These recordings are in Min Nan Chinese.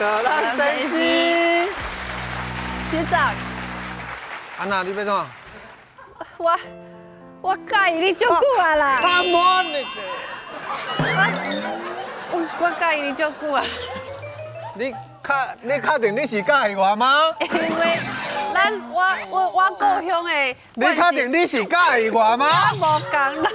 得啦，三星。学长，安娜，你欲怎？我佮意你足久啊啦！ Come on！我佮意你足久啊！你確定你是佮意我嗎？因為咱我我我故鄉的，你確定你是佮意我嗎？無仝啦！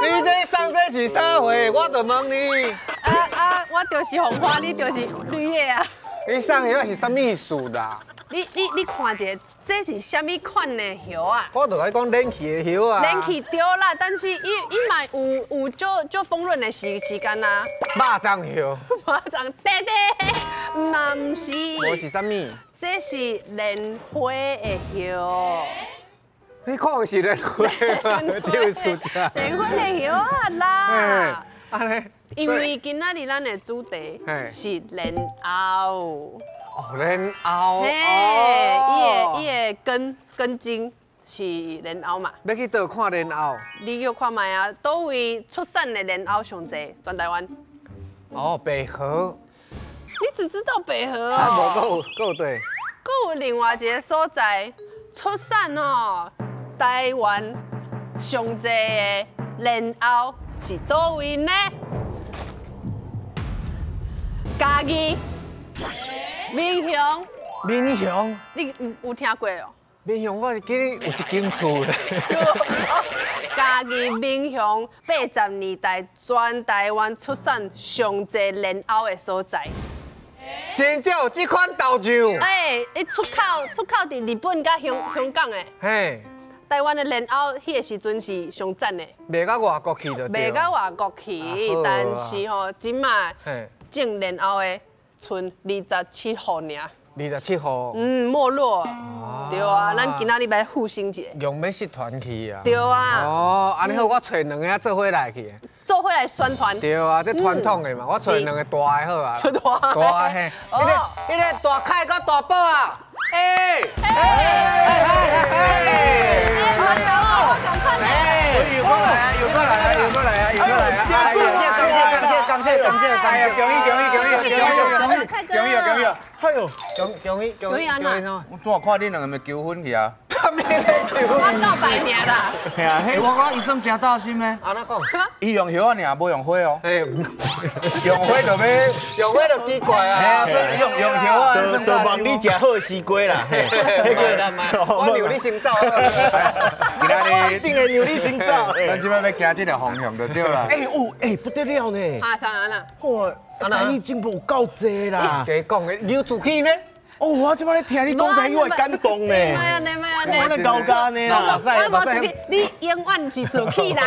你這送這是啥貨？我就問你。啊啊！我就是紅花，你就是綠葉啊！你送的是啥物意思啦？你看一下，這是啥物款的葉啊？我就共你講冷氣的葉啊。冷氣對啦，但是伊伊嘛有足足豐潤的時間啊。肉粽葉。肉粽對對，嘛毋是。無是啥物？這是蓮花的葉。你看的是蓮花嗎？這位出家。蓮花的葉啊啦。按呢。因為今仔日咱的主題是蓮藕。哦，蓮藕。嘿，伊的根莖是蓮藕嘛？欲去佗看蓮藕？你去看覓啊？佗位出產的蓮藕上濟？全台灣。哦，白河。你只知道白河哦？啊，無，閣有對。閣有另外一個所在出產哦，台灣上濟的蓮藕是佗位呢？嘉義。民雄，民雄，你有聽過哦？民雄，我記得有一間厝咧。嘉義民雄80年代全台灣出產上濟蓮藕的所在。真正有這款豆醬。欸，伊出口佇日本佮香港的。嘿。台灣的蓮藕，彼個時陣是上讚的。賣到外國去就對。賣到外國去，但是吼，這馬種蓮藕的。賰27戶爾，27戶。嗯，沒落。對啊，咱今仔日來復興一下。用欲失傳去啊。對啊。哦，按呢好，我揣兩个做伙來去。做伙來宣傳。對啊，這傳統的嘛，我揣兩個大的好啊。大的嘿。彼個大凱佮大寶啊。哎。哎哎哎哎。又過來啊！又過來啊！又過來啊！又過來啊！感謝感謝感謝感謝，恭喜恭喜恭喜恭喜恭喜恭喜恭喜！哎呦，恭恭喜恭喜恭喜！我拄看恁兩个咪求婚去啊？啥物咧求婚？我告白爾啦。係啊，我講伊算誠大心呢。按怎講？伊用葉仔爾，無用花哦。嘿，用花就欲用花就奇怪啊。係啊，所以用葉仔。就望你食好西瓜啦。我讓你先走。今仔日一定會讓你先走。咱這擺欲行這个方向就對啦。欸哦，欸不得了呢。啊啥啊啦？哇，台語進步有夠濟啦。加講的，劉自起呢？哦，我這擺咧聽你講台語，我會感動呢。我咧高干呢啦。我無自起，你永遠是自起啦。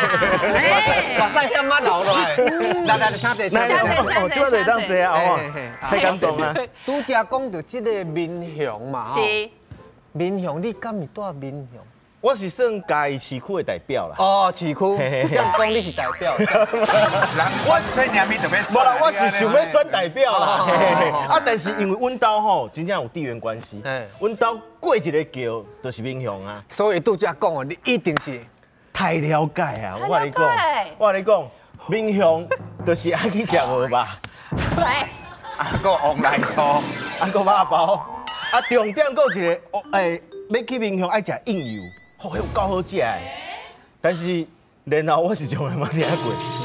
目屎險仔流落來。來來，請坐，請坐。哦，這擺就會當坐啊，哦，太感動啦。拄才講著這个民雄嘛，是。民雄，你敢是住民雄？我是算嘉義市區的代表啦。哦，市區，這樣講你是代表。我是說名特別。無啦，我是想欲選代表啦。啊，但是因為阮兜吼真正有地緣關係，阮兜過一個橋就是民雄啊。所以拄才講哦，你一定是太了解啊！我共你講，我共你講，民雄就是愛去食鵝肉。來，啊，閣旺來醋，啊，閣肉包，啊，重點閣一個，欸，欲去民雄愛食蔭油。哦，彼有夠好食的，但是蓮藕我是從來無聽過，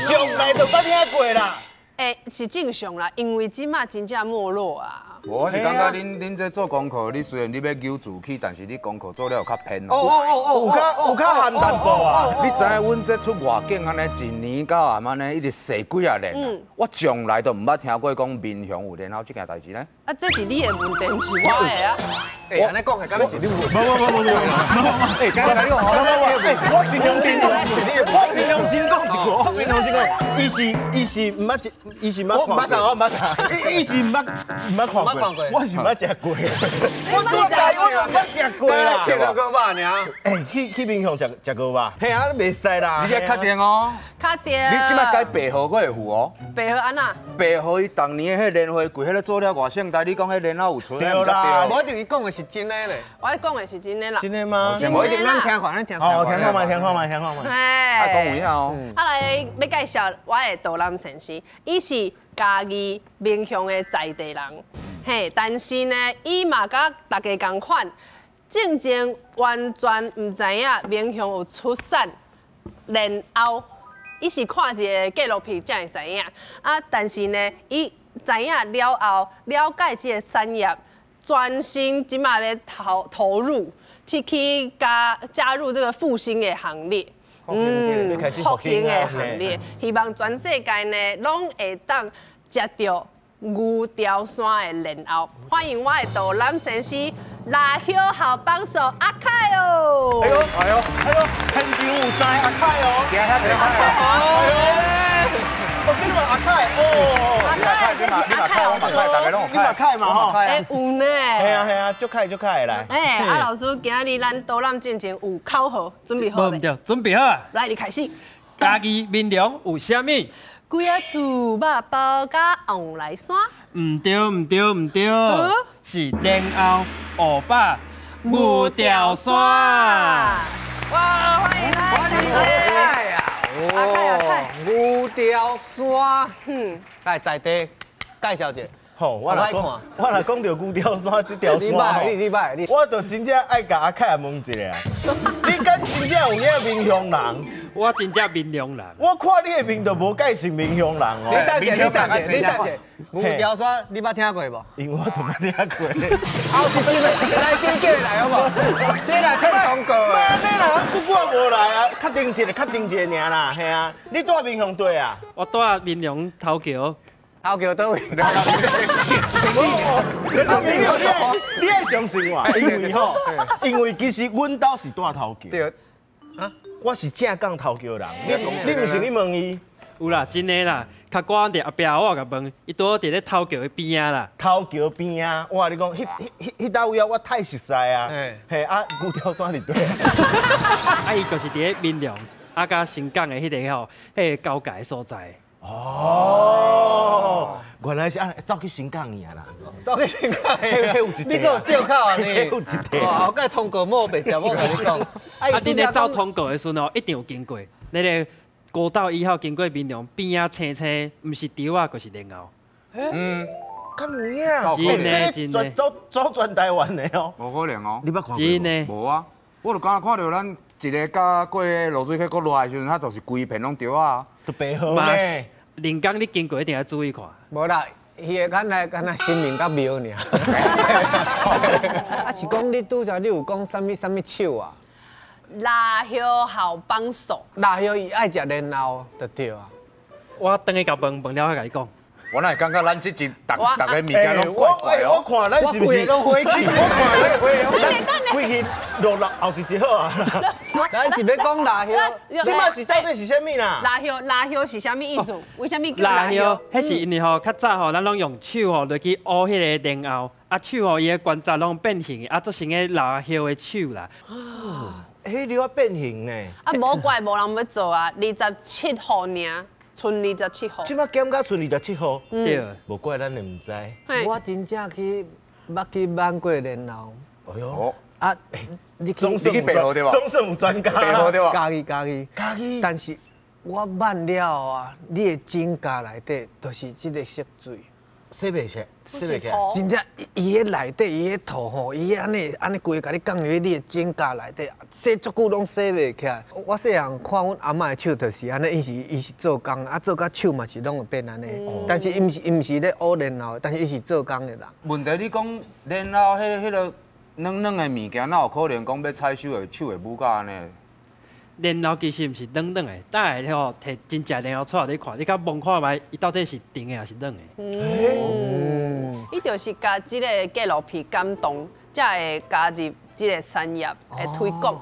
從來都無聽過啦。欸，是正常啦，因為這馬真正沒落啊。無，我是感覺恁這做功課，你雖然你欲求自起，但是你功課做了有較偏哦。哦哦哦，有較含淡薄啊。你知影阮這出外景按呢，一年到暗按呢，一直踅幾仔年，我從來都毋捌聽過講民雄有蓮藕這件代誌呢。啊，這是你的問題，毋是我的啊。欸，按呢講的，敢若是你問題？無無無無無無，欸，我憑良心講，我憑良心講一句，我憑良心講，伊是毋捌，伊是毋捌看過，我毋捌，伊是毋捌看過，我是毋捌食過，我拄來我毋捌食過啦，食著閣肉爾。欸，去民雄食鵝肉，嘿啊，袂使啦，你這確定哦？確定。你這擺改白河閣會赴哦？白河按怎？白河伊當年彼蓮花櫃，彼个做了偌盛大，你講彼蓮藕有出？對啦，無一定伊講的是真的咧。我講的是真的啦。真的嗎？無一定，咱聽看，咱聽看。哦，聽看覓，聽看覓，聽看覓。哎，講有影哦。啊來，欲介紹我的導覽先生，伊是嘉義民雄的在地人，嘿，但是呢，伊嘛佮大家仝款，進前完全毋知影民雄有出產蓮藕，伊是看一个紀錄片才會知影。啊，但是呢，伊知影了後，了解這個產業，專心這馬欲投入，去加入這個復興的行列。復興的行列，希望全世界呢攏會當食著牛潮山的蓮藕。歡迎我的導覽先生，臘葉好幫手阿凱哦！哎呦哎呦哎呦，天生有才阿凱哦！哎呦，我跟你講阿凱哦，阿凱，你嘛你嘛凱，我嘛凱，大家攏你嘛凱嘛吼？欸有呢。係啊係啊，足凱足凱來。欸，阿老師今日咱導覽進前有口號，準備好未？無毋對，準備好啊！來，你開始。嘉義民雄有啥物？龜仔厝肉包佮旺來山。毋對毋對毋對，是蓮藕、烏肉、牛潮山。哇，歡迎來！歡迎阿凱阿凱，牛潮山，來在地介紹者。吼，我若講，我若講著牛潮山這條山，你你你，我就真正愛共阿凱問一下，你敢真正有影民雄人？我真正民雄人。我看你的面就無介是民雄人哦。你等者，你等者，你等者，牛潮山你捌聽過無？因為我就捌聽過。後一集來加過來好無？這來騙通告的。你啦，久久無來啊，確定一下，確定一下爾啦，嘿啊。你住民雄對啊？我住民雄頭橋。頭橋佗位？你愛相信我，因為吼，因為其實阮兜是住頭橋。對。啊，我是正港頭橋人。你毋信你問伊。有啦，真的啦。較我佇後壁我共問，伊拄好佇咧頭橋的邊仔啦。頭橋邊仔，我共你講，彼彼位啊，我太熟似啊。嘿啊，牛潮山佇佗。啊，伊就是佇咧民雄，啊，佮新港的彼个吼，彼个交界的所在。哦，原來是按呢，走去新港爾啦。走去新港，彼有一你閣有借口啊你？有一塊。哇，後蓋通告某袂食，我共你講。啊，恁咧走通告的時陣吼，一定有經過。那个國道一號經過民雄邊仔青青，毋是稻仔就是蓮藕。嗯，敢有影？真的真的。走走全台灣的哦。無可能哦。你捌看過？真的。無啊，我就敢若看著咱一个佮過濁水溪閣落來的時陣，它就是規片攏稻仔。都白河呢。林江，你經過一定要注意看。無啦，伊个敢若敢若新民佮廟爾。啊，是講你拄才你有講啥物啥物手啊？臘葉好幫手。臘葉伊愛食蓮藕就對啊。我轉去共問問了，我共你講。我哪會感覺咱這集逐逐个物件攏怪怪哦。我看咱是毋是？攏火氣？我看咱規氣落落後一集好啊。咱是欲講臘葉，這馬是到底是啥物啦？臘葉臘葉是啥物意思？為啥物叫臘葉？彼是因為吼，較早吼，咱攏用手吼落去挖彼个蓮藕，啊手吼伊的關節攏變形，啊做成个臘葉的手啦。彼了變形呢？啊，無怪無人欲做啊，27號爾。賰27號，這馬減甲賰27號，對，無怪咱會毋知。我真正去捌去挽過蓮藕。哎喲，啊，你你去白河對無？總算有專家。白河對無？嘉義嘉義嘉義。但是我挽了啊，你的指甲內底就是這个色水。洗袂洗，洗袂起。真正伊彼內底，伊彼土吼，伊按呢按呢規个共你放入去你的指甲內底，洗足久攏洗袂起來。我細漢看阮阿嬤的手就是按呢，伊是做工，啊做甲手嘛是攏會變按呢。但是伊毋是咧挖蓮藕，但是伊是做工的人。問題你講蓮藕彼个軟軟的物件，哪有可能講欲採收的手會舞甲按呢？蓮藕其實毋是軟軟的，等下吼摕真正蓮藕出來你看，你較摸看覓，伊到底是甜的還是軟的？嗯，伊就是共這个紀錄片感動，才會加入這个產業的推廣。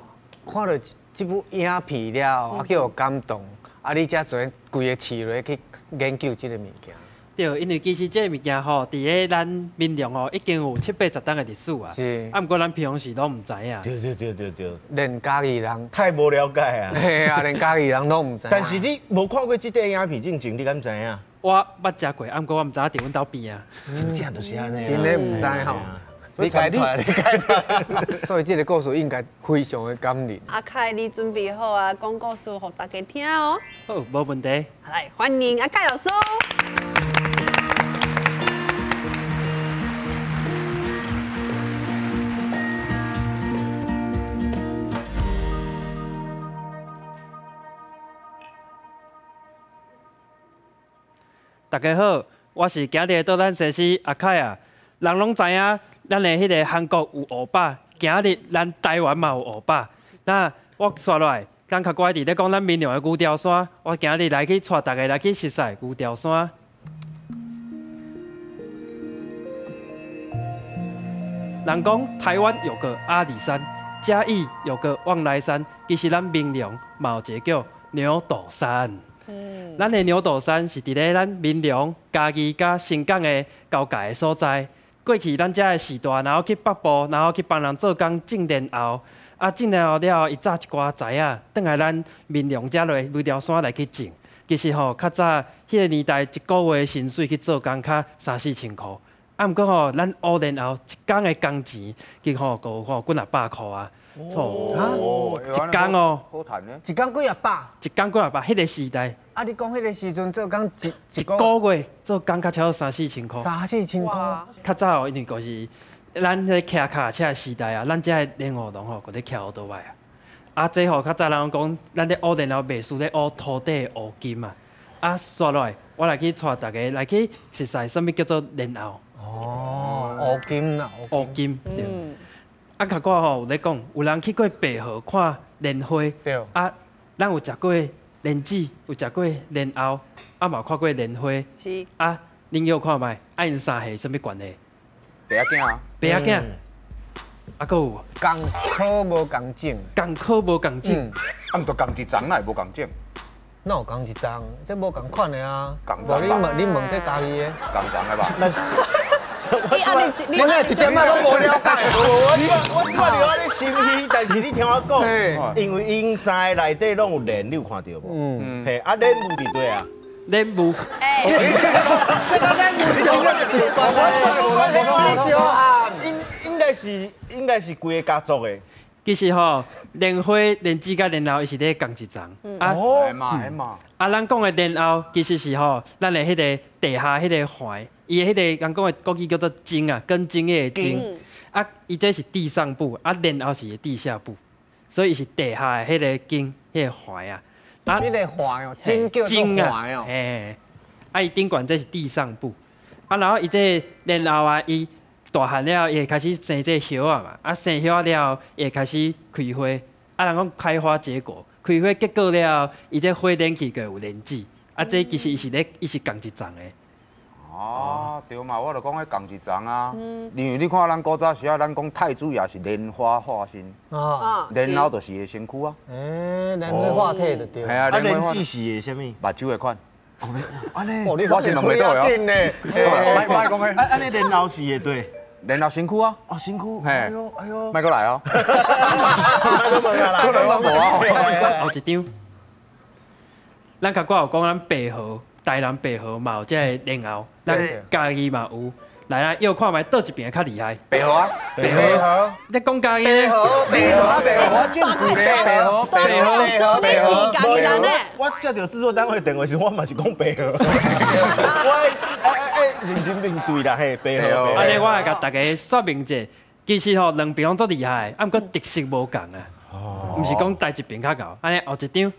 看著這部影片了後，啊叫予感動，啊你才做規个市落去研究這个物件。對，因為其實這个物件吼，佇咧咱民雄吼已經有七八十冬的歷史啊。是。啊，毋過咱平常時攏毋知影。對對對對對。連嘉義人太無了解啊。嘿啊，連嘉義人攏毋知。但是你無看過這塊影片進前，你敢知影？我捌食過，啊，毋過我毋知影佇阮兜邊啊。真正就是按呢。真的毋知吼。你解脫，你解脫。所以這個故事應該非常的感人。阿凱，你準備好啊？講故事予大家聽哦。好，無問題。來，歡迎阿凱老師。大家好，我是今日的導覽設施阿凱啊。人攏知影，咱的彼个韓國有歐巴，今日咱台灣嘛有歐巴。那我煞落來，咱較乖佇咧講咱民雄的牛潮山，我今日來去帶大家來去熟似牛潮山。人講台灣有個阿里山，嘉義有個望來山，其實咱民雄嘛有一個叫牛斗山。咱的牛斗山是佇咧咱民雄、嘉義佮新港的交界的所在。過去咱遮的時代，然後去北部，然後去幫人做工種蓮藕，啊種蓮藕了後，伊紮一寡材仔，轉來咱民雄遮落牛潮山來去種。其實吼，較早彼個年代一個月的薪水去做工，較三四千箍。啊，毋過吼，咱挖蓮藕一工的工錢，其實吼有吼幾若百箍啊。哦，一工哦，好趁呢，一工幾若百，一工幾若百，彼個時代。啊，你講彼個時陣做工一個月做工較超過三四千箍。三四千箍。較早哦，因為就是咱彼個騎腳車的時代啊，咱遮的蓮藕農吼，閣咧騎烏多擺啊。啊，這吼較早人講，咱咧挖蓮藕袂輸咧挖土地的烏金啊。啊，煞落來，我來去帶大家來去熟似啥物叫做蓮藕。哦，烏金啦，烏金。對。啊，較早吼有咧講，有人去過白河看蓮花，對。啊，咱有食過蓮子，有食過蓮藕，啊嘛有看過蓮花。是。啊，恁有看覓？啊，𪜶三個啥物關係？爸仔囝啊。爸仔囝。啊，閣有。仝科無仝種。仝科無仝種。啊，毋就仝一層，哪會無仝種？哪有仝一層？這無仝款的啊。仝層。無你問，你問這家己的。仝層的吧？我那一點仔攏無了解。我這擺就按呢心虛，但是你聽我講，因為𪜶三个內底攏有蓮，你有看到無？嗯。嘿，啊蓮霧佇佗啊？蓮霧。哎。這個蓮霧上我啊，應該是規個家族的。其實吼，蓮花、蓮子佮蓮藕，伊是咧仝一層。啊，係嘛係嘛。啊，咱講的蓮藕其實是吼，咱的彼個地下彼個環。伊的彼個人講的國語叫做莖啊，根莖的莖。啊，伊這是地上部，啊，蓮藕是地下部，所以伊是地下的彼個根，彼個環啊。啊，彼個環哦，莖叫做環哦。嘿，啊，伊頂懸這是地上部，啊，然後伊這蓮藕啊，伊大漢了後，伊會開始生這葉仔嘛，啊，生葉仔了後，伊會開始開花，啊，人講開花結果，開花結果了後，伊這花連起就有蓮子，啊，這其實伊是咧，伊是仝一層的。哦，對嘛，我就講彼仝一層啊。因為你看咱古早時啊，咱講太子也是蓮花化身，蓮藕就是伊的身軀啊。欸，蓮花化體就對。係啊，蓮子是啥物？目睭的款。按呢，我是兩袂到的哦。莫講彼。按呢蓮藕是的對。蓮藕身軀啊。哦，身軀。哎呦，哎呦。莫閣來哦。莫閣問啊啦。後一張。咱較早有講咱白河。台南白河嘛有這个蓮藕，咱嘉義嘛有。來啦，又看覓佗一邊較厲害？白河啊，白河。你講嘉義咧？白河，白河，白河，白河，白河，白河，你是嘉義人呢？我接到製作單位電話時，我嘛是講白河。我愛認真面對啦，嘿，白河。按呢，我來共大家說明者，其實吼兩邊攏足厲害，啊，毋過特色無仝啊。哦。毋是講台一邊較𠢕，按呢後一張。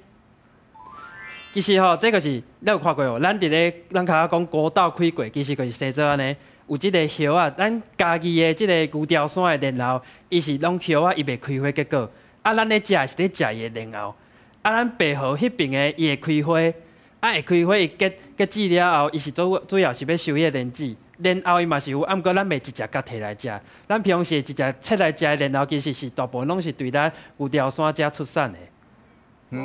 其實吼，這個是你有看過無？咱佇咧，咱較早講國道開過，其實就是生做按呢。有這個葉仔，咱嘉義的這個牛潮山的蓮藕，伊是攏葉仔，伊袂開花結果。啊，咱咧食的是咧食伊的蓮藕。啊，咱白河彼邊的伊會開花，啊會開花，伊結結籽了後，伊是主要是欲收彼個蓮子。蓮藕伊嘛是有，啊，毋過咱袂直接共提來食。咱平常時直接切來食的蓮藕，其實是大部分攏是對咱牛潮山遮出產的。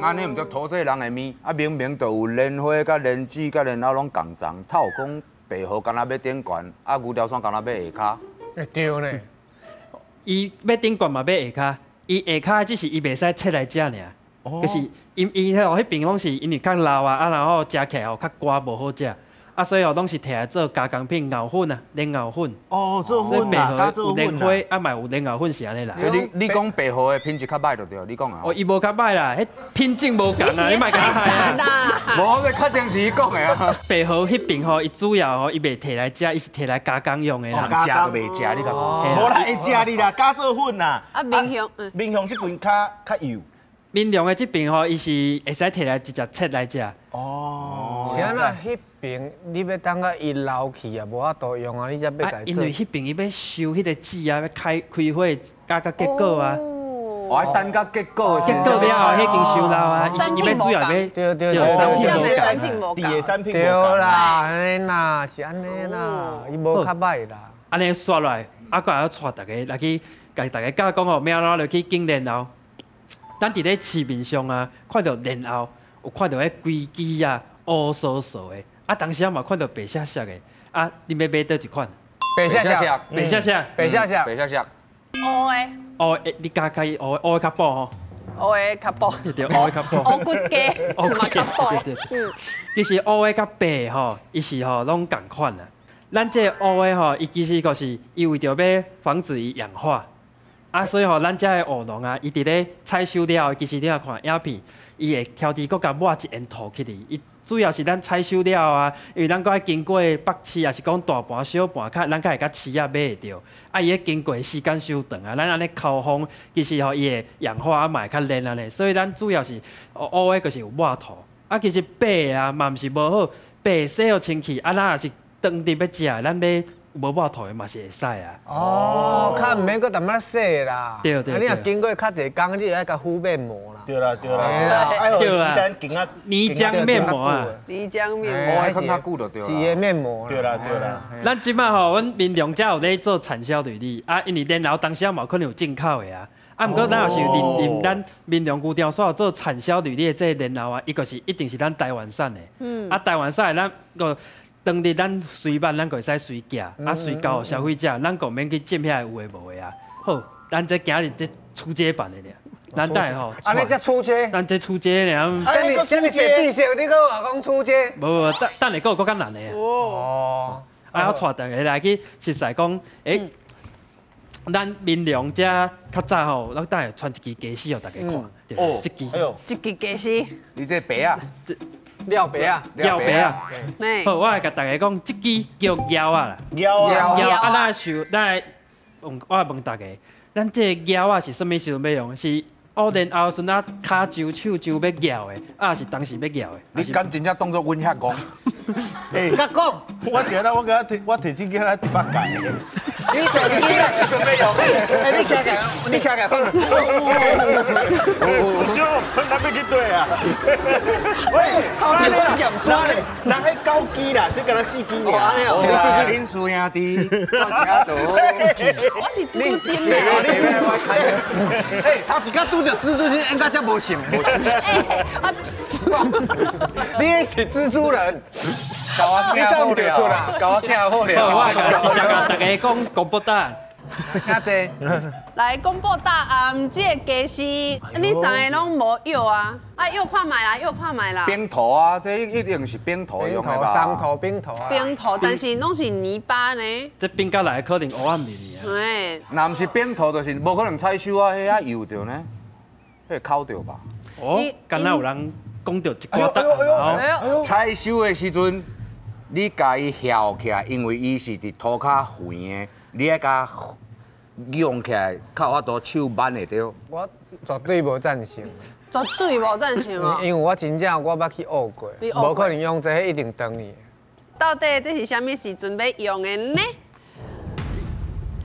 按呢毋對，土這人的面，啊明明就有蓮花、佮蓮子、佮蓮藕攏仝層，透講白河敢若欲頂懸，啊牛潮山敢若欲下跤。會對呢。伊欲頂懸嘛欲下跤，伊下跤只是伊袂使切來食爾，就是因伊吼彼邊攏是因為較老啊，啊然後食起來吼較乾無好食。啊，啊，所以吼攏是摕來做加工品藕粉啊，蓮藕粉。哦，做所以粉啦，白加荷有蓮做粉啦。花，啊嘛有蓮藕粉是按呢來。所以你講白荷的品質較歹就對，你講啊。哦，伊無較歹啦，彼品種無仝啊，你莫共我害啊。啦。無，我確定是伊講的啊。白荷彼邊吼，伊主要吼，伊袂摕來食，伊是摕來加工用的啦。食都袂食，你共講。無啦，會食你啦，加做粉啦。啊，民雄，嗯，民雄這邊較較幼。民雄的這邊吼，伊是會使摕來直接切來食。哦。是按怎？彼邊你欲等甲伊老去啊，無法度用啊，你才欲共因為做。彼邊伊欲收彼個籽啊，欲開開花，加較結果啊。我愛等甲結果的時結果了後，彼經收老啊，伊是伊欲主要欲產品無產品無仝的產品對啦，按呢啦，是按呢啦，伊無較歹啦。按呢煞落來，啊，閣會帶大家來去，共大家教講吼，欲按怎落去揀蓮藕。咱佇咧市面上啊，看著蓮藕，有看著彼規枝啊，烏趖趖的，啊，當時啊嘛看著白色色的，啊，恁欲買佗一款？白色色，白色色，白色色，白色色。烏的。烏的，你加開烏烏的較薄吼。烏的較薄。對，烏的較薄。烏骨雞，烏骨雞，對對對。其實烏的佮白吼，伊是吼攏仝款啊。咱這個烏的吼，伊其實就是伊為著欲防止伊氧化。啊，所以吼，咱遮的芋農啊，伊佇咧採收了後，其實你若看影片，伊會挑佇閣共抹一層塗起去。伊主要是咱採收了後啊，因為咱閣愛經過北市，抑是講大盤小盤，較咱較會較市仔買會著。啊，伊咧經過時間傷長啊，咱按呢口風，其實吼伊會氧化啊，嘛會較爛按呢。所以咱主要是烏的，就是有抹塗。啊，其實白的啊嘛毋是無好，白洗予清氣，啊，咱若是當日欲食，咱買無抹塗的嘛是會使啊。哦，較毋免閣淡薄仔洗啦。對對。啊，你若經過較濟工，你就愛共敷面膜啦。對啦對啦。對啦。時間經啊。泥漿面膜啊。泥漿面膜。愛囥較久就對啦。是的面膜。對啦對啦。咱這擺吼，阮民雄遮有咧做產銷履歷啊，因為蓮藕當時嘛有可能有進口的啊。啊，毋過咱也是認認咱民雄牛潮煞做產銷履歷的這個蓮藕啊，伊就是一定是咱台灣產的。啊，台灣產的咱閣。當日咱隨辦，咱就會使隨寄，啊隨交予消費者，咱閣免去進遐有的無的啊。好，咱這今日這初階版的爾，咱等下吼。按呢才初階。咱這初階爾。這麼這麼濟知識，你閣話講初階？無無，等等下閣有閣較難的啊。哦。啊，我帶大家來去熟似講，欸，咱民雄遮較早吼，咱等下傳一支家私予大家看。哦。這支。哎喲。這支家私。你這白啊？廖白啊，廖白啊！好，我來共大家講，這支叫鹞仔啦。鹞仔，鹞啊！咱想，咱來問，我來問大家，咱這个鹞仔是啥物時陣欲用？是挖蓮藕時陣啊，跤周手周欲拗的，啊是當時欲拗的？你敢真正當作阮遐戇？欸，佮講，我是按怎？我敢若提，我提這支來佇北界。你就是這個時陣欲用。欸，你徛起來，你徛起來。師兄，咱欲去佗啊？喂，頭一個鹽山咧，人彼九支啦，這敢若四支爾。你師兄弟到這我是蜘蛛精的。欸，頭一工拄著蜘蛛精，應該才無性。欸，你彼是蜘蛛人。你怎著出啦？共我聽好了。我來直接共大家講公布答案。請坐。來公布答案，這個家私，你三个攏無藥啊？啊，藥看覓啦，藥看覓啦。冰土啊，這一定是冰土用的吧？松土、冰土啊。冰土，但是攏是泥巴呢。這冰甲來可能烏暗哩啊。嘿。若毋是冰土，就是無可能採收啊，彼遐油著呢，彼會洘著吧？哦，敢若有人講著一寡答案哦。採收的時陣，你共伊撬起來，因為伊是佇塗跤肥的，你愛共用起來，較有法度手挽會著。我絕對無贊成。絕對無贊成哦。因為我真正我捌去挖過，無可能用這個一定斷去。到底這是啥物時陣欲用的呢？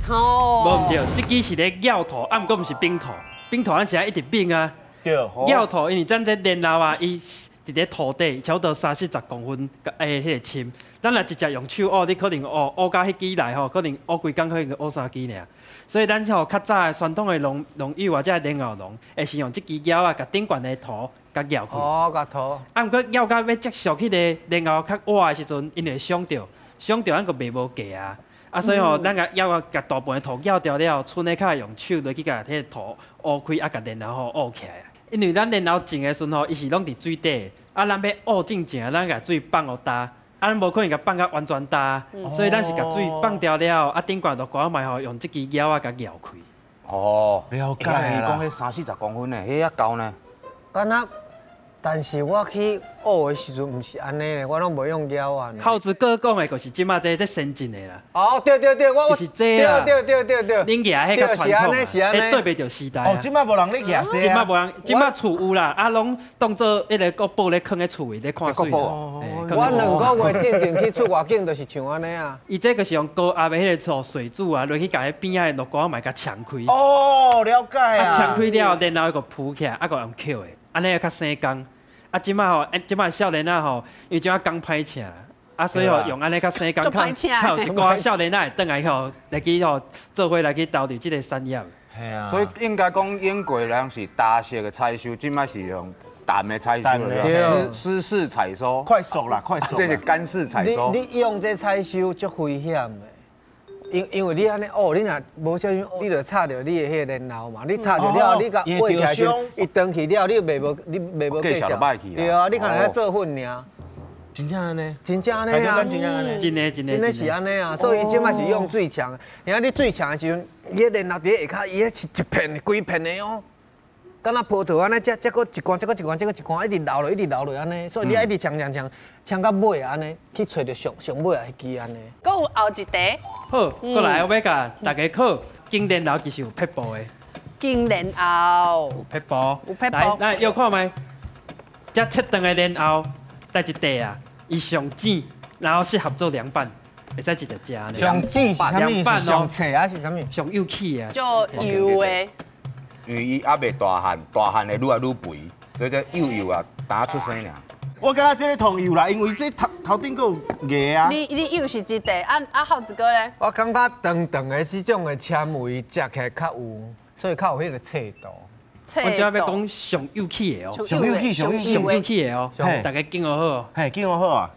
哦，無毋對，這支是咧拗土，啊，毋過毋是冰土，冰土咱是愛一直冰啊。對。拗土，因為咱這蓮藕啊，伊佇咧土底，差不多30-40公分，欸，彼個深。咱若直接用手挖，你可能挖挖到彼支來吼，可能挖規工可能挖三支爾。所以咱吼較早的傳統的農農友啊，這蓮藕農，會是用這支撬仔，共頂懸的土共撬開。哦，共土。啊，毋過撬到欲接觸彼个蓮藕較倚的時陣，𪜶會傷著，傷著咱就賣無價啊。啊，所以吼，咱共撬啊，共大部分的土撬掉了後，賰的較會用手落去共彼个土挖開，啊，共蓮藕吼挖起來。因為咱蓮藕種的時陣吼，伊是攏佇水底，啊，咱欲挖進前，咱共水放予焦。啊，咱無可能共放甲完全焦，所以咱是共水放掉了後，啊頂懸落鍋仔嘛吼，用這支鉞仔共撬開。哦，了解啦。伊講彼三四十公分的，彼遐厚呢。敢若，但是我去學的時陣毋是按呢咧，我攏無用鉸仔呢。孝子哥講的就是這馬這這先進的啦。哦，對對對，我就是這啊。對對對對對。恁舉彼較傳統是按呢，是按呢。對袂著時代。哦，這馬無人咧舉這。這馬無人，這馬厝有啦，啊，攏當做彼個國寶咧囥佇厝裡咧看媠。我2個月進前去出外景，就是像按呢啊。伊這個是用高壓的彼個水柱啊，落去共彼邊仔的木瓜嘛共衝開。哦，了解啊。啊，衝開了，然後閣浮起來，啊，閣用抾的，按呢較省工。啊，這馬吼，這馬少年仔吼，因為這馬工歹請，啊，所以吼用按呢較省工，較較有一寡少年仔會轉來吼，來去吼做伙來去投入這個產業。係啊。所以應該講，英國人是焦色的採收，這馬是用淡的採收，濕式採收。快速啦，快速。這是乾式採收。你用這採收足危險的。因為你按呢哦，你若無小心，你就插著你的彼個蓮藕嘛。你插著了，你共挖起來時，伊斷去了，你袂無你袂無繼續。對啊，你可能咧做粉爾。真正按呢？真正按呢啊！真正按呢？真的真的真的是按呢啊！所以伊這擺是用水牆，而且你水牆的時陣，伊个蓮藕佇下跤，伊彼是一片的、規片的哦。敢若葡萄按呢，這這閣一罐，這閣一罐，這閣一罐，一直流落，一直流落按呢，所以你愛一直衝衝衝，衝到尾按呢，去揣著上上尾仔彼支按呢。閣有後一題。好，閣來我欲共大家考，金蓮藕其實有撇步的。金蓮藕。有撇步。有撇步。來，來，又看覓？這切斷的蓮藕，佗一塊啊，伊上淺，然後適合做涼拌，會使直接食呢。上淺是啥物意思？上脆還是啥物？上幼齒啊。就幼的。因為伊猶袂大漢，大漢會愈來愈肥，所以這幼幼啊，焦出聲爾。我感覺這個同幼啦，因為這頭頭頂閣有芽啊。你幼是這塊，啊啊孝子哥咧？我感覺長長的這種的纖維食起來較有，所以較有彼個脆度。我這欲講上幼齒的哦，上幼齒，上上幼齒的哦，大家揀好。嘿，揀好啊！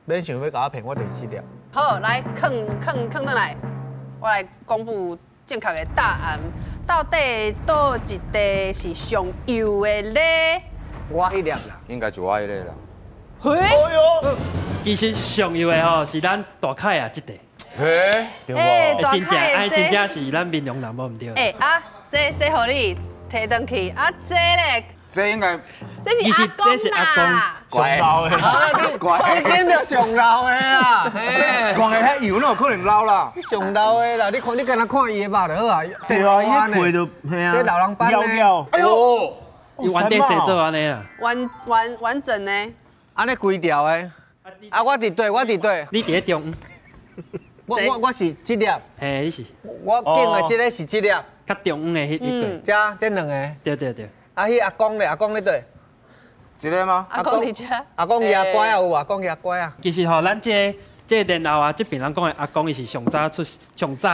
免想欲共我騙，我就是這粒。好，來，囥囥囥轉來，我來公布正確的答案。到底佗一塊是上幼的咧？我彼粒啦，應該就我彼个啦。嘿，哎喲，其實上幼的吼是咱大凱啊這塊。嘿，對無？真正哎，真正是咱民雄人，無毋對。欸啊，這這予你提轉去，啊這咧，這應該，這是阿公啦，上老的，乖，你揀著上老的啦，講的遐幼，哪有可能老啦？你上老的啦，你看你敢若看伊的肉就好啊。對啊，伊的皮就，嘿啊，這老人斑呢？哎喲，伊原底生做按呢啦。完完完整呢？按呢規條的，啊，我佇佗，我佇佗。你佇咧中。我是這粒。嘿，你是。我揀的這个是這粒。較中央的彼個。這這兩个。對對對。啊，彼阿公咧，阿公咧佗？這个嗎？阿公佇遮。阿公牙乖啊，有啊，阿公牙乖啊。其實吼，咱這這蓮藕啊，這邊人講的阿公，伊是上早出上早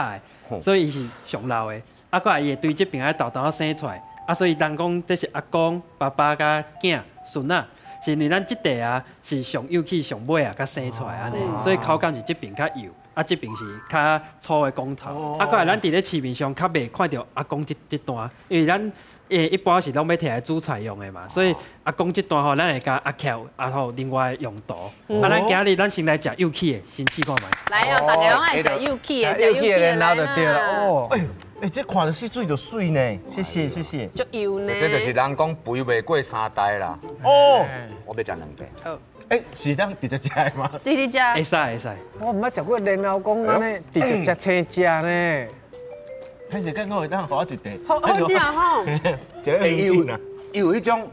的，所以伊是上老的。啊，閣來伊會對這邊仔豆豆仔生出來，啊，所以人講這是阿公、爸爸佮囝、孫仔，是因為咱這塊啊是上幼齒、上尾啊，才生出來按呢，所以口感是這邊較幼。啊，這邊是較粗的講頭。啊，閣來咱佇咧市面上較袂看著阿公這這段，因為咱一般是攏欲提來煮菜用的嘛，所以阿公這段吼，咱會共壓起來，啊吼，另外用途。啊，咱今日咱先來食幼齒的，先試看覓。來哦，大家攏愛食幼齒的，食幼齒的來就對了哦。欸，這看著細媠就媠呢，謝謝謝謝。足幼呢。這就是人講肥袂過三代啦。哦，我欲食兩塊。好。欸，是當直接食的嗎？直接食。會使會使。我毋捌食過蓮藕講按呢，直接食青食呢。開始感覺會當予我一塊。好好食吼。一个有伊有彼種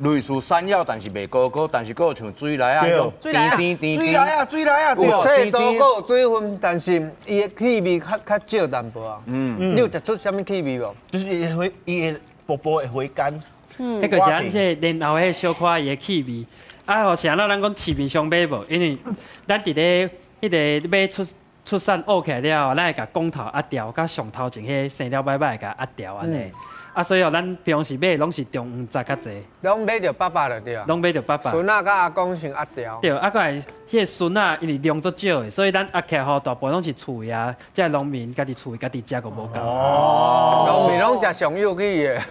類似山藥，但是袂高高，但是閣有像水梨仔彼種甜甜甜。水梨仔，水梨仔，有脆度，閣有水分，但是伊的氣味較較少淡薄啊。嗯。你有食出啥物氣味無？就是伊的回，伊的薄薄的回甘。嗯。彼個是咱這個蓮藕彼小可伊的氣味。啊吼，是按怎咱講市面上買無？因為咱佇咧彼个買出出產挖起來了後，咱會共講頭壓掉，佮上頭前彼生了䆀䆀共壓掉按呢。啊，所以哦，咱平常時買攏是中央節較濟。攏買著爸爸就對啊。攏買著爸爸。孫仔佮阿公先壓掉。對，啊，閣來彼个孫仔，因為量足少的，所以咱壓起來吼，大部分攏是厝的啊，這農民家己厝的家己食，閣無夠。哦，農民攏食上有氣的，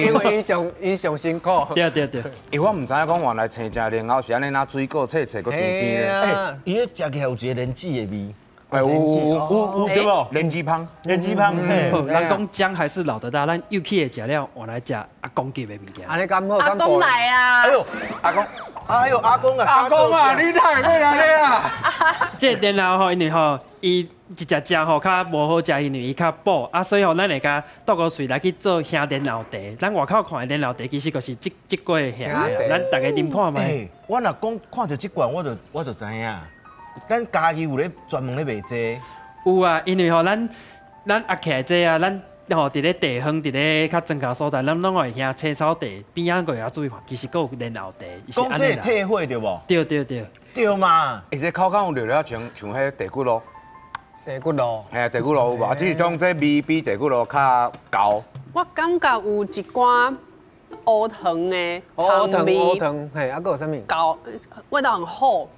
因為伊上辛苦。對對對。欸，我毋知影講原來青食蓮藕是按呢，拿水果切切閣甜甜的。欸，伊彼食起來有一个蓮子的味。欸，有有有對無？蓮子芳，蓮子芳。人講薑還是老的辣，咱幼起的食了，換來食阿公級的物件。按呢敢好？阿公來啊！哎呦，阿公，哎呦，阿公啊！阿公啊，你哪會欲來啊？這個蓮藕吼，因為吼，伊一隻食吼較無好食，因為伊較補啊，所以吼，咱會共剁個碎來去做香蓮藕茶。咱外口看的蓮藕茶，其實就是這這個香的，咱逐家啉看覓。我若講看著這罐，我就知影。咱嘉義有咧專門咧賣這個。有啊，因為吼，咱壓起來這啊，咱吼佇咧地方，佇咧較莊跤所在，咱攏會興青草茶，邊仔閣會曉注意看，其實閣有蓮藕茶。講這會退火對無？對對對。對嘛？欸，這口感有略略像像彼地骨露。地骨露。嘿，地骨露有無？只是講這味比地骨露較厚。我感覺有一寡烏糖的烏糖烏糖，嘿，啊，閣有啥物？厚，味道很厚。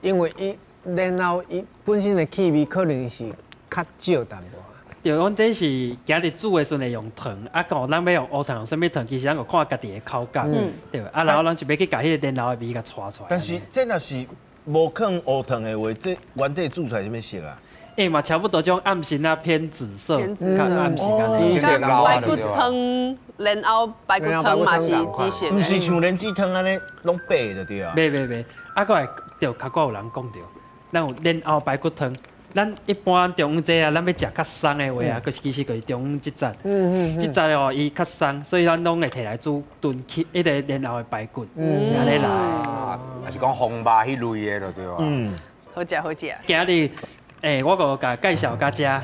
因為伊蓮藕伊本身的氣味可能是較少淡薄。對，阮這是今日煮的時陣會用糖，啊，講咱欲用烏糖用啥物糖，其實咱有看家己的口感，對。啊，然後咱是欲去共彼个蓮藕的味共帶出來。但是這若是無放烏糖的話，這原底煮出來啥物色啊？欸，嘛差不多這種暗色啊，偏紫色，較暗色。紫色排骨湯、蓮藕排骨湯嘛是紫色。毋是像蓮子湯按呢，攏白的對啊。袂袂袂，啊，閣會對，較閣有人講著，咱有蓮藕排骨湯。咱一般中午這啊，咱欲食較鬆的話啊，就是其實就是中午這節。這節哦，伊較鬆，所以咱攏會提來煮燉起彼個蓮藕的排骨，是按呢來。也是講紅肉彼類的就對啊。嗯。好食好食。今日，欸，我閣共介紹到遮。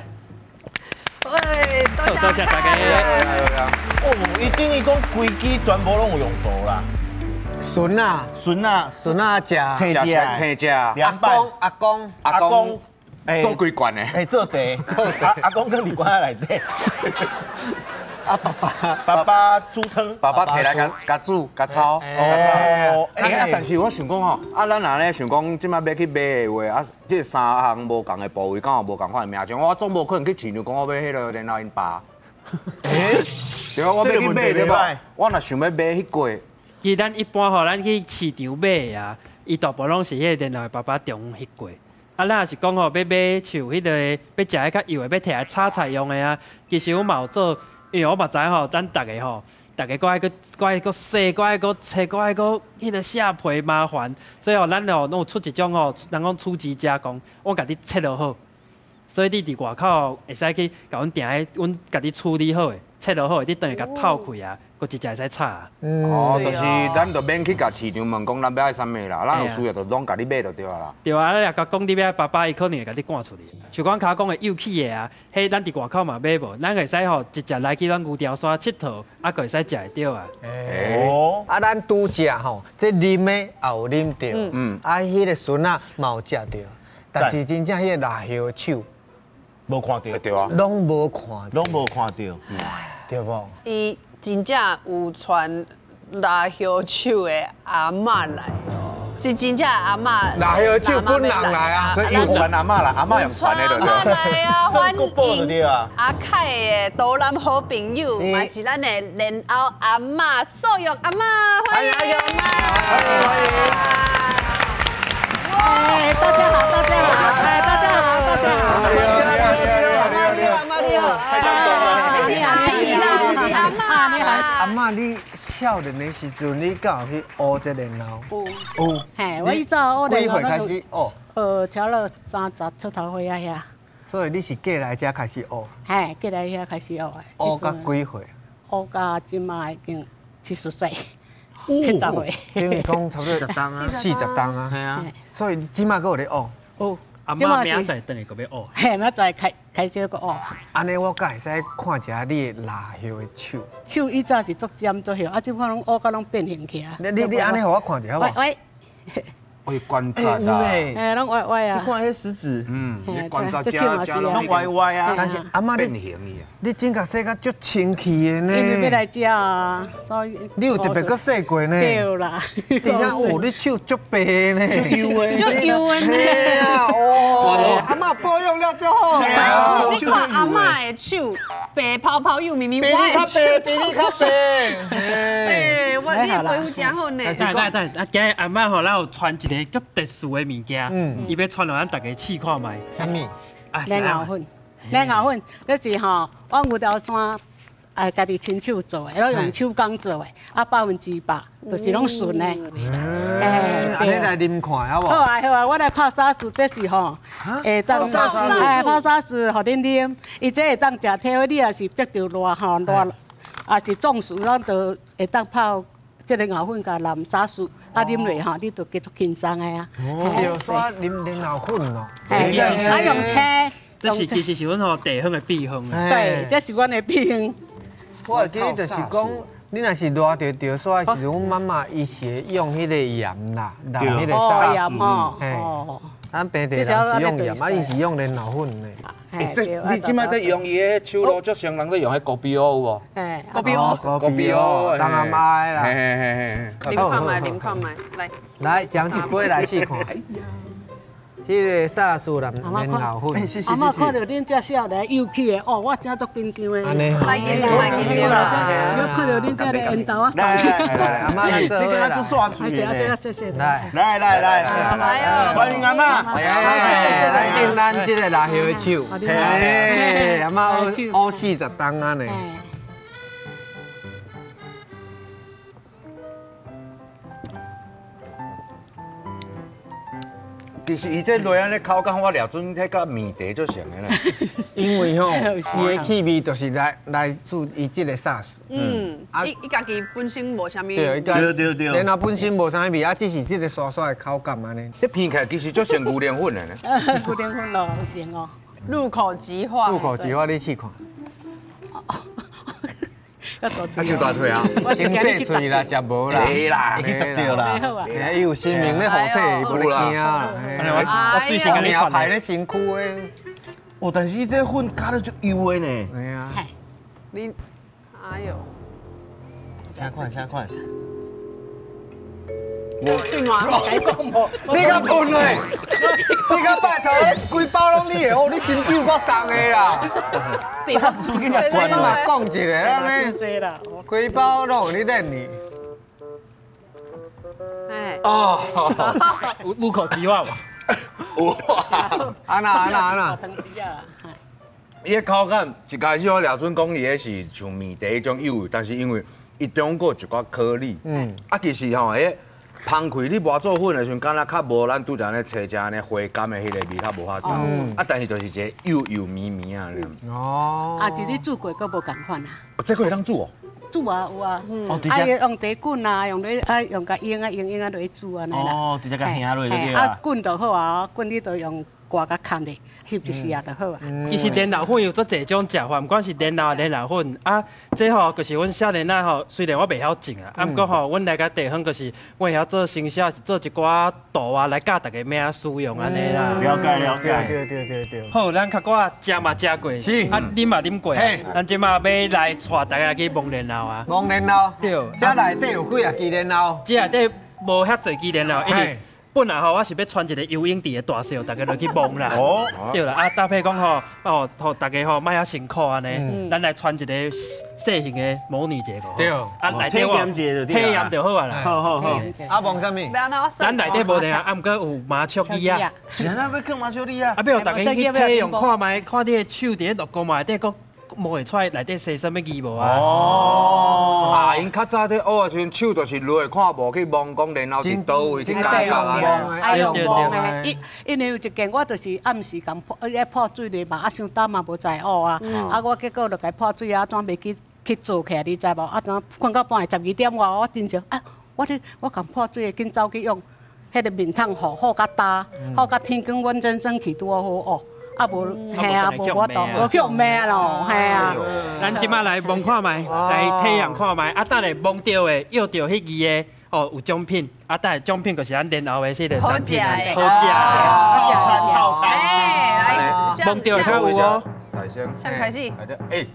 喂，多謝大家。哦，伊等於講規支全部攏有用到啦。筍啊，筍啊，筍啊，食，青食，青食。阿公，阿公，阿公，做規罐的，欸，做茶，阿公囥佇罐仔內底。啊，爸爸，爸爸煮湯，爸爸提來共共煮、共炒、共炒。欸，啊，但是我想講吼，啊，咱若咧想講，這擺欲去買的話，啊，這三項無仝的部位，敢有無仝款的名稱？我總無可能去市場講我欲彼个蓮藕𪜶爸。欸，對啊，我欲去買對無？我若想欲買彼個。其實咱一般吼，咱去市場買的啊，伊大部分攏是彼個蓮藕爸爸中央彼個。啊，咱若是講吼，欲買像彼個欲食彼較幼的，欲提來炒菜用的啊，其實阮嘛有做，因為我嘛知影吼，咱逐家吼，逐家閣愛閣閣愛閣洗，閣愛閣切，閣愛閣彼個卸皮麻煩，所以吼，咱吼攏有出一種吼，人講初級加工，我共你切落好，所以你佇外口會使去共阮訂彼，阮共你處理好的，切落好的，你轉去共透開啊。閣直接會使炒。哦，就是咱就免去共市場問講咱欲愛啥物啦，咱有需要就攏共你買就對啊啦。對啊，你若共講你欲愛爸爸，伊可能會共你趕出去。像講較講的幼起的啊，彼咱佇外口嘛買無，咱會使吼直接來去咱牛潮山𨑨迌，啊，閣會使食會著啊。哦，啊，咱拄食吼，這啉的也有啉著，啊，彼个筍仔嘛有食著，但是真正彼个臘葉的手，無看著，對啊，攏無看，攏無看著，對無？伊真正有傳臘葉手的阿嬤來哦，是真正阿嬤。臘葉手本人來啊，所以有傳阿嬤來，阿嬤用傳的對。阿嬤來啊，歡迎阿凱的台南好朋友，嘛是咱的蓮藕阿嬤素玉阿嬤，歡迎阿嬤，歡迎歡迎。哎，大家好，大家好，哎，大家好，大家好。阿嬤你好，你好，你好，你好，阿嬤你好。阿嬤，你少年的時陣，你敢有去學這蓮藕？有。有。嘿，我以前學幾歲開始學？差不多30出頭歲啊遐。所以你是過來才開始學？嘿，過來遐開始學的。學到幾歲？學到這馬已經70歲，70歲。等於講差不多40冬啊。係啊。所以你這馬閣有咧學？有。阿嬤明仔載轉來閣欲學。嘿，明仔載開開始閣學。按呢，我敢會使看一下你的臘葉的手。手以前是足尖足葉，啊，這擺攏學甲攏變形起來。你你按呢，予我看一下好無？喂。哦，关节啊，哎，攏歪歪啊。你看彼食指，关节遮遮攏歪歪啊。但是阿嬤你，你指甲洗甲足清气的呢。因为欲来食啊，所以。你有特別閣洗過呢？對啦。而且哦，你手足白呢，足油的，足油的呢。哦，阿嬤保養了足好。你看阿嬤的手白泡泡又咪咪，比你較白，比你較白。哎，我你的皮膚真好呢。等等等，啊，今日阿嬤吼，咱有傳一個足特殊的物件，伊欲傳予咱逐家試看覓。啥物？啊，蓮藕粉，蓮藕粉，這是吼，阮牛頭山家己親手做的，攏用手工做的，啊100%，就是攏純的。哎，按呢來啉看好無？好啊好啊，我來泡沙士，這是吼，會當哎泡沙士，予恁啉。伊這會當食體你若是逼著熱吼熱，也是中暑，咱就會當泡這个藕粉佮淋沙士，啊啉落吼，你就加足輕鬆的啊。對，煞啉蓮藕粉哦。啊用車。這是其實是阮吼地方的秘方啊。對，這是阮的秘方。我會記得就是講，你若是熱著著煞的時陣，阮媽媽伊是會用彼個鹽啦，淋彼個沙士。哦。咱平地人是用鹽，啊伊是用蓮藕粉的。欸，這你這擺在用伊的手路，足像人咧用彼高比奧有無？欸，高比奧，高比奧，東南亞的啦。嘿嘿嘿嘿。啉看覓，啉看覓，來。來，將一杯來試看。這个沙士淋蓮藕粉。阿嬤看著恁這少年幼氣的，哦，我真足緊張的。按呢吼。莫緊張，莫緊張啦。你看著恁這个緣投，我來來來，阿嬤來這个做刷嘴的。謝謝。來來來來，來哦，歡迎阿嬤。來敬咱這个辣葉的手。哎，阿嬤學40冬啊呢。其實伊這落按呢口感，我掠準彼佮麵茶足像的咧。因為吼，伊的氣味就是來自伊這个沙士。嗯，伊家己本身無啥物。對，對對。然後本身無啥物味，啊，只是這个沙沙的口感按呢。這闻起來其實足像牛奶粉的呢。牛奶粉咯，像哦。入口即化。入口即化，你試看。啊，傷大腿啊！先洗喙啦，食無啦，會啦，會去十著啦。伊有生命咧護體，無咧驚啦。我最先共你排咧身軀的。哦，但是這粉加得足油的呢。對啊。你，哎呦。啥款？啥款？最暖。你敢喷嘞？你敢拜託？規包攏你的哦，你身躯有夠重的啦。啥事你你嘛講一个按呢？規包攏你練你。哎。哦。入口即化無？哇！按那按那按那。伊的口感一開始我掠準講伊彼是像麵茶彼種幼，但是因為伊中間有一寡顆粒，啊其實吼，彼芳開你磨做粉的時陣，敢若較無咱拄才咧炊食按呢回甘的彼个味較無法度，啊但是就是一个幼幼绵绵啊。哦。啊，是你煮過閣無仝款啊？這个會當煮哦？煮啊有啊，啊用茶滾啊，用咧啊用共用啊用用啊落去煮按呢啦。哦，直接共下落就對啊。啊滾就好啊，滾你就用。掛佮崁咧，翕一時啊就好啊。其實蓮藕粉有足濟種食法，毋管是蓮藕、蓮藕粉啊，這吼就是阮少年仔吼，雖然我袂曉種啊，啊，毋過吼，阮來個地方就是阮會曉做生肖，是做一寡圖啊來教大家欲按怎使用按呢啦。了解了解。對對對對。好，咱較寡食嘛食過，是啊，啉嘛啉過，咱這馬欲來帶大家去摸蓮藕啊。摸蓮藕。對。這內底有幾仔支蓮藕？這內底無遐濟支蓮藕，因為。本來吼，我是欲傳一个游泳池的大小，大家落去摸啦。哦，對啦，啊搭配講吼，哦，予大家吼莫遐辛苦按呢，咱來傳一个細型的模擬一个。對，啊內底我體驗就好啊啦。好好好。啊摸啥物？咱內底無定啊，啊毋過有麻雀椅啊。是按怎欲囥麻雀椅啊？啊，欲予大家去體驗看覓，看你的手佇咧落鍋內底閣摸會出來內底生啥物字無啊？哦，啊，𪜶較早咧學的時陣，手就是落去看無去摸，講然後佇佗位去感覺啊。愛用摸的，因為有一件我就是暗時共潑，遐潑水咧嘛，啊傷膽嘛無在學啊，啊我結果就共潑水啊，怎袂去去做起來，你知無？啊怎睏到半暝12點外，我真想啊，我咧我共潑水的，緊走去用彼個面桶雨雨甲焦，雨甲天光，阮先生去拄好哦。啊無，嘿啊，無法度，無去予罵咯，嘿啊。咱這馬來摸看覓，來體驗看覓，啊，等下摸著的，約著彼字的，哦有奖品，啊，但系奖品就是咱年后的这个产品啊，好好食的。套餐套餐，哎，来，摸到较有哦，大声，先开始。哎，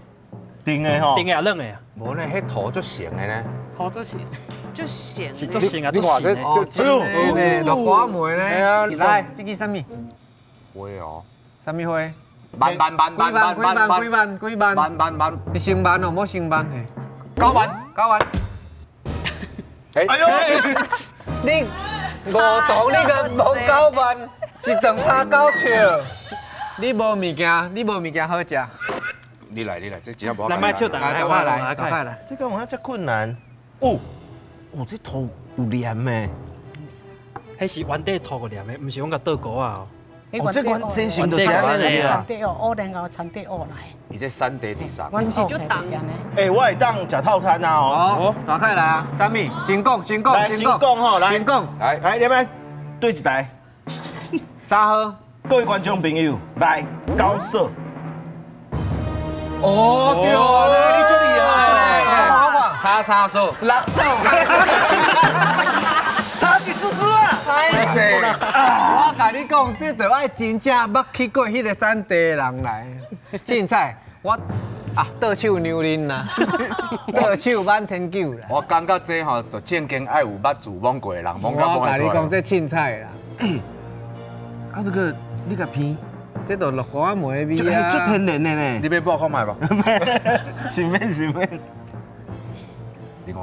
定的吼定，的也软的啊，无呢，彼涂足成的呢，涂做是，就咸，是足成啊，你看足成的。哦，真的呢，落瓜梅嘿啊呢？来，这支啥物？花哦，啥物花？万万万几万？万几万？万几万？几万？万万万，你成万哦，莫成万嘿。 9万， 9万。哎哎呦，你五同你个无9万，一顿差九尺。你无物件，你无物件好食。你来你来，这真正无。咱莫笑大来，家，大家来，大家来。这个有影遮困难？哦，哦，这涂有黏的，彼是原底涂过黏的，毋是阮共倒糊仔哦。哦，这原生成就是按呢产地哦，乌然后产地乌来。伊这产地伫啥？毋是就重。哎，我会当食套餐啊哦。哦，大凯来啊，啥物？先讲，先讲，来，先讲吼，来，先讲。来，来，你们对一台。三号。各位观众朋友，来，高色。哦，对啊，你足厉害，好吧，差三数，六数，差一丝丝啊！歹势，我共你讲，这就爱真正捌去过彼个产地的人来。凊彩，我啊倒手牛奶啦，倒手满天酒啦。我感觉这吼，就正经爱有捌自摸过的人，摸到我共你讲，这凊彩啦。欸，啊这个你共闻。这就绿瓜梅味啊，足天然的呢。你欲报看觅无？是免是免。你看，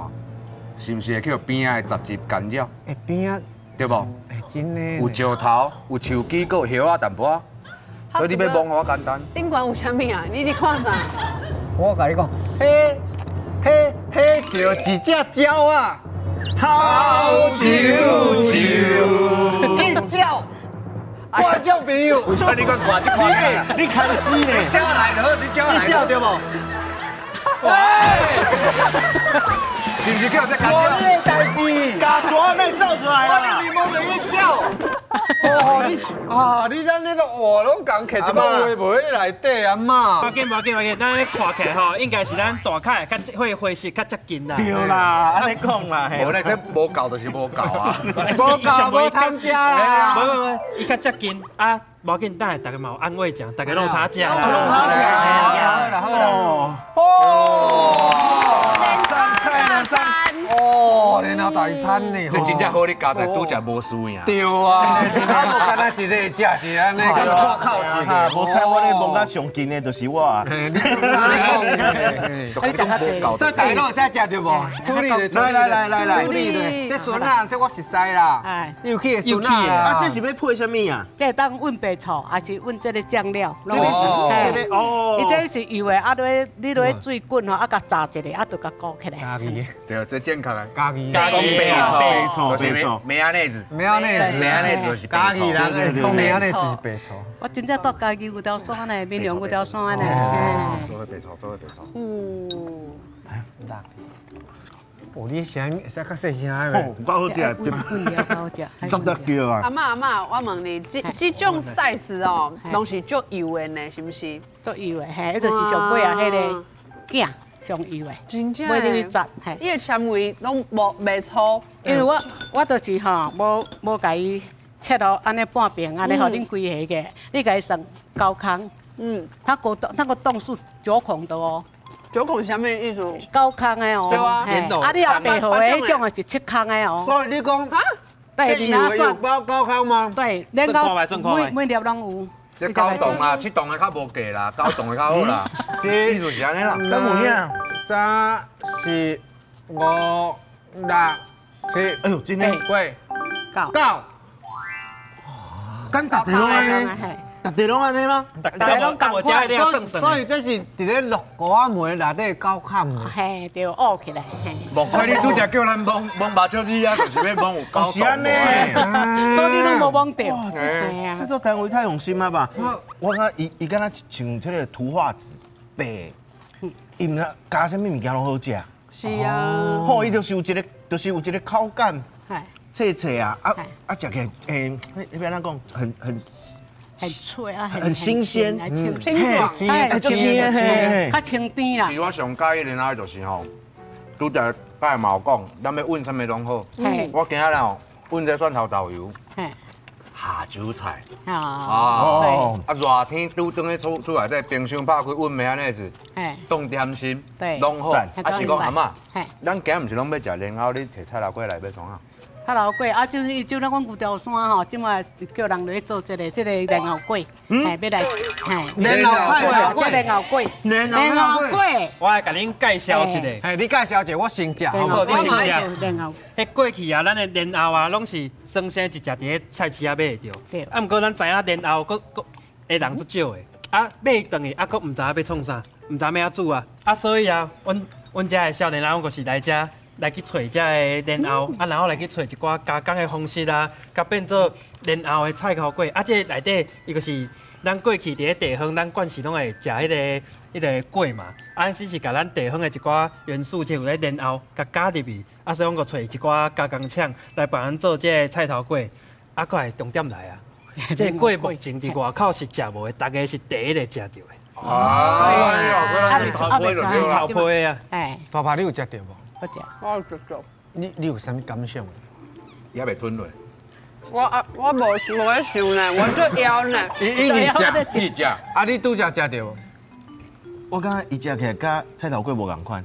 是毋是会去边仔的杂质干扰？欸，边仔对无？欸，真的。有石头，有树枝，阁有叶仔淡薄仔，所以你欲摸好简单。顶悬有啥物啊？你伫看啥？我共你讲，彼彼彼叫一只鸟仔，好啾啾，一鸟。观众朋友，为啥你阁看这款？你看死呢？你叫来就好，你叫来，叫对无？喂，是毋是叫这干扰？无你的代志，家蛇那走出来啦！我你摸着一叫，哦你啊，你咱那个话拢共摕一个话无喺内底啊妈。无要紧无要紧无要紧，咱咧看起来吼，应该是咱大凯较会花式较接近啦。对啦，按呢讲啦，无咧，这无够就是无够啊，无够无通食啦。无无无，伊较接近啊，无要紧，等下大家嘛有安慰奖，大家拢有通食啦。拢通食。好啦好啦。哦。哦，然后大餐呢？这真正好，你加在拄食无输赢。对啊，啊无干焦一个食一个按呢，共错口一个。无彩我咧摸较上近的就是我。你讲的，你食较济。这大佬会使食著无？处理咧，来来来来来，处理咧。这笋仔，这我熟似啦。又起的笋仔啦。啊，这是欲配啥物啊？这当阮白醋，还是阮这个酱料？这个是这个哦。伊这是油的，啊，落你落水滚吼，啊，共炸一下，啊，就共裹起来。家己对，这正确的。家己。讲白醋，白醋，白醋，梅仔内子，梅仔内子，梅仔内子就是家己人，讲梅仔内子是白醋。我真正蹛嘉义牛头山呢，闽南牛头山呢。做伙白醋，做伙白醋。哦，你声会使较细声的哦，够好食，够好食，足得叫啊！阿嬷阿嬷，我问你，这这种 size 哦，拢是足幼的呢，是毋是？足幼的，嘿，彼就是上尾啊，彼个囝上幼的，真正买入去扎，嘿。伊的纤维拢无袂粗，因为我就是吼，无共伊切落按呢半边，按呢予恁规个个，你共伊算九空，它个它个档数九孔的哦。九孔是啥物意思？九空的哦，对啊，啊你若白号的彼种的是七空的哦。所以你讲，对，有包九空吗？对，连到每粒拢有。这九栋啦，七栋的较无价啦，九栋的较好啦。意思是按呢啦。敢有影？ 3、4、5、6、7，哎呦，真的，八、九。敢逐个拢按呢？逐个拢按呢吗？逐个拢共款，所以这是伫咧绿瓜仔梅内底九坎。嘿，对，挖起来。莫怪你拄才叫咱摸摸目睭子啊，就是欲摸有九是按呢。昨日拢无摸著。这做单位太用心啊吧？我感觉伊敢若像这个图画纸白，伊毋知加啥物物件拢好食。是啊。吼，伊就是有一个，就是有一个口感，脆脆啊，啊啊，食起来，欸，你欲按怎讲，很。很脆啊，很新鲜，清爽，哎，足鲜，较清甜啦。其实我上佮意的那就是吼，拄才刚才嘛有讲，咱欲问啥物拢好。我今仔日哦，问这蒜头豆油、下酒菜啊，啊，啊热天拄转去厝厝内底冰箱拍开，阮妹按呢子冻点心，拢好。赞啊是讲阿嬷嘿，咱今日毋是拢欲食莲藕，你提菜头粿来欲创啥？菜头粿啊，就是就咱阮牛潮山吼，这摆叫人落去做这个莲藕粿，嘿，欲来，嘿，莲藕菜头这莲粿，藕粿，莲藕粿，我来共恁介绍一下。嘿，你介绍一下，我先食好無？你先食。莲藕，彼过去啊，咱的莲藕啊，拢是酸生一食伫咧菜市仔买会著。对啊，毋过咱知影莲藕阁阁的人足少的，啊买转去啊，阁毋知影欲创啥，毋知影欲按怎煮啊。啊，所以啊，阮遮的少年人，阮就是来遮来去揣遮的莲藕，啊，然后来去揣一寡加工的方式啊，共变做莲藕的菜头粿。啊，这个内底伊就是咱过去伫咧地方，咱惯势拢会食彼个粿嘛，啊，只是共咱地方的一寡元素，像咧莲藕，共加入去，啊，所以阮阁揣一寡加工厂来帮咱做这个菜头粿。啊，阁来重点来啊，这个粿目前伫外口是食无的，逐家是第一个食著的，哎呀，头皮就对啦。头皮啊。哎，大伯，你有食著無？好食。我有食著。你有啥物感想？伊犹未吞落，我啊，我無無咧想呢，我足枵呢。伊伊食，你食。啊，你拄才食著無？我感覺伊食起來佮菜頭粿無仝款，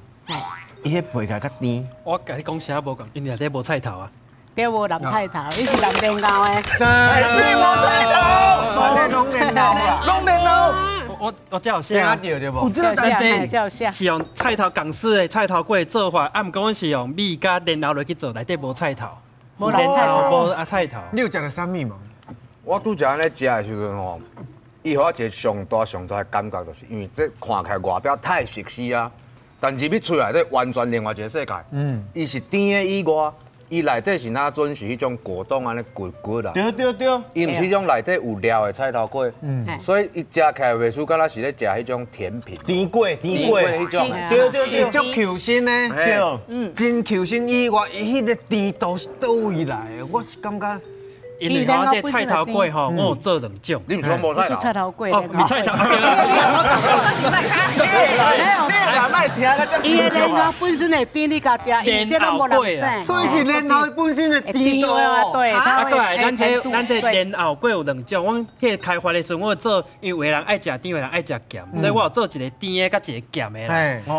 伊彼皮起來較甜。我共你講啥無仝，因為內底無菜頭啊。對，無淋菜頭，伊是淋蓮藕的。你無菜頭，你攏蓮藕啦，攏蓮藕，我才有寫啊。聽著對無？有這個代誌。才有寫。是用菜頭港式的菜頭粿做法，啊，毋過阮是用米佮蓮藕落去做，內底無菜頭，無蓮菜頭無啊菜頭。你有食著啥物無？我拄才按呢食的時陣吼，伊予我一个上大上大的感覺，就是因為這看起來外表太熟悉啊，但入去喙內底完全另外一個世界。伊是甜的以外，伊內底是哪陣是彼種果凍按呢骨骨啦。對對對，伊毋是彼種內底有料的菜頭粿，所以伊食起來袂輸，敢若是咧食彼種甜品。甜粿甜粿，彼種。對對對伊足 Q 身呢，對。真 Q 身以外，伊彼个甜度是佗位來的？我是感覺因為吼，這菜頭粿吼，我有做兩種。你毋是講無菜做菜頭？頭粿。哦，毋是菜頭。你若莫聽到這伊的蓮藕本身會甜，你共食，伊這攏無淋生。所以是蓮藕本身的甜度啊，對。啊，過來，咱這蓮藕粿有兩種。阮彼個開發的時陣，我有做，因為有的人愛食甜，有的人愛食鹹，所以我有做一個甜的，佮一個鹹的啦。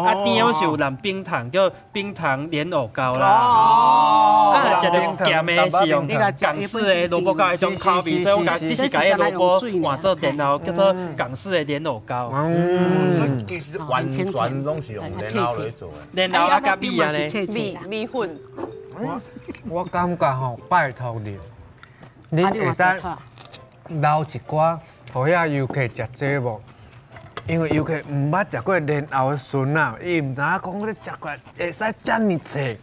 啊，甜的我是有淋冰糖，叫冰糖蓮藕糕啦。哦。啊，食著鹹的是用港式的蘿蔔糕彼種口味，所以我共只是共彼個蘿蔔換做蓮藕，叫做港式的蓮藕糕。所以其實完全攏是用蓮藕來做的。蓮藕啊，佮米按呢。米米粉。我感覺吼，拜託你，你會使留一寡，予遐遊客食這無？因為遊客毋捌食過蓮藕的蓀啊，伊毋知影講你食過會使遮爾脆，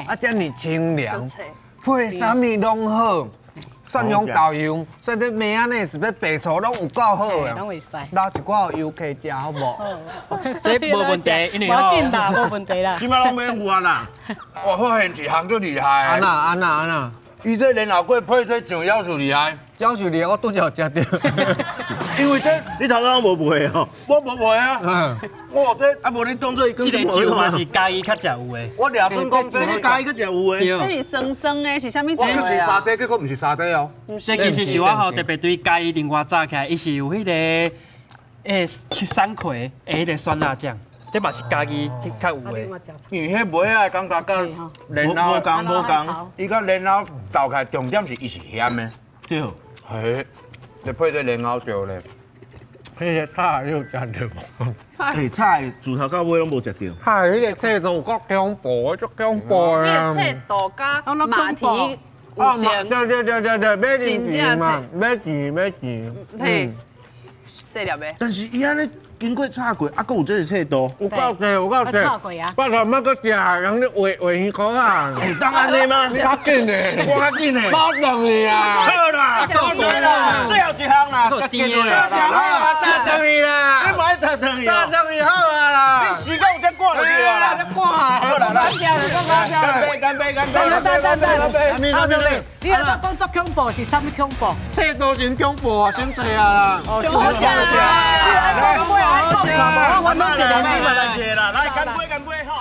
啊遮爾清涼，配啥物攏好。蒜蓉豆油，所以這麵仔呢是欲白醋攏有夠好的。攏會使。留一寡予遊客食好無？這無問題，因為無要緊啦，無問題啦。這擺攏免有啊啦。我發現一項足厲害。按怎按怎按怎？伊這蓮藕粿配這醬夭壽厲害，夭壽厲害，我拄才有食著。因為這你頭拄攏無賣哦？我無賣啊。我這啊無你當做這個醬嘛是嘉義較食有的。我掠準講這是嘉義較食有的。這是酸酸的，是啥物醬？我是沙嗲，結果毋是沙嗲哦。這其實是我吼特別對嘉義另外早起來，伊是有彼個山葵的彼個酸辣醬。這嘛是家己較有的，因為彼糜仔的感覺佮蓮藕無仝無仝，伊佮蓮藕鬥起來，重點是伊是鹹的。對，嘿，你配這蓮藕醬咧，彼个炒你有食著無？欸，炒的自頭到尾攏無食著。炒彼个脆度有夠恐怖，足恐怖啊！彼个脆度佮馬蹄有像。對對對對對，買錢嘛，買錢買錢。嘿，細粒的。但是伊按呢經過炒過，啊，閣有這个脆度。有夠濟，有夠濟。炒過啊！拜託，莫閣食，人咧畫畫耳孔啊！會當按呢嗎？你較緊的，我較緊的。包轉去啊！好啦，好啦，最後一項啦，較緊啦，炸轉去啦！你嘛愛炸轉去？炸轉去好啊啦！你時間有遮趕就對啊啦，這趕啊！好啦，咱食啦，咱食啦！乾杯，乾杯，乾杯！等等等等！等等！你若講足恐怖是啥物恐怖？脆度真恐怖啊，先脆啊啦！好食啊！我我攏一個，來，乾杯，乾杯！吼。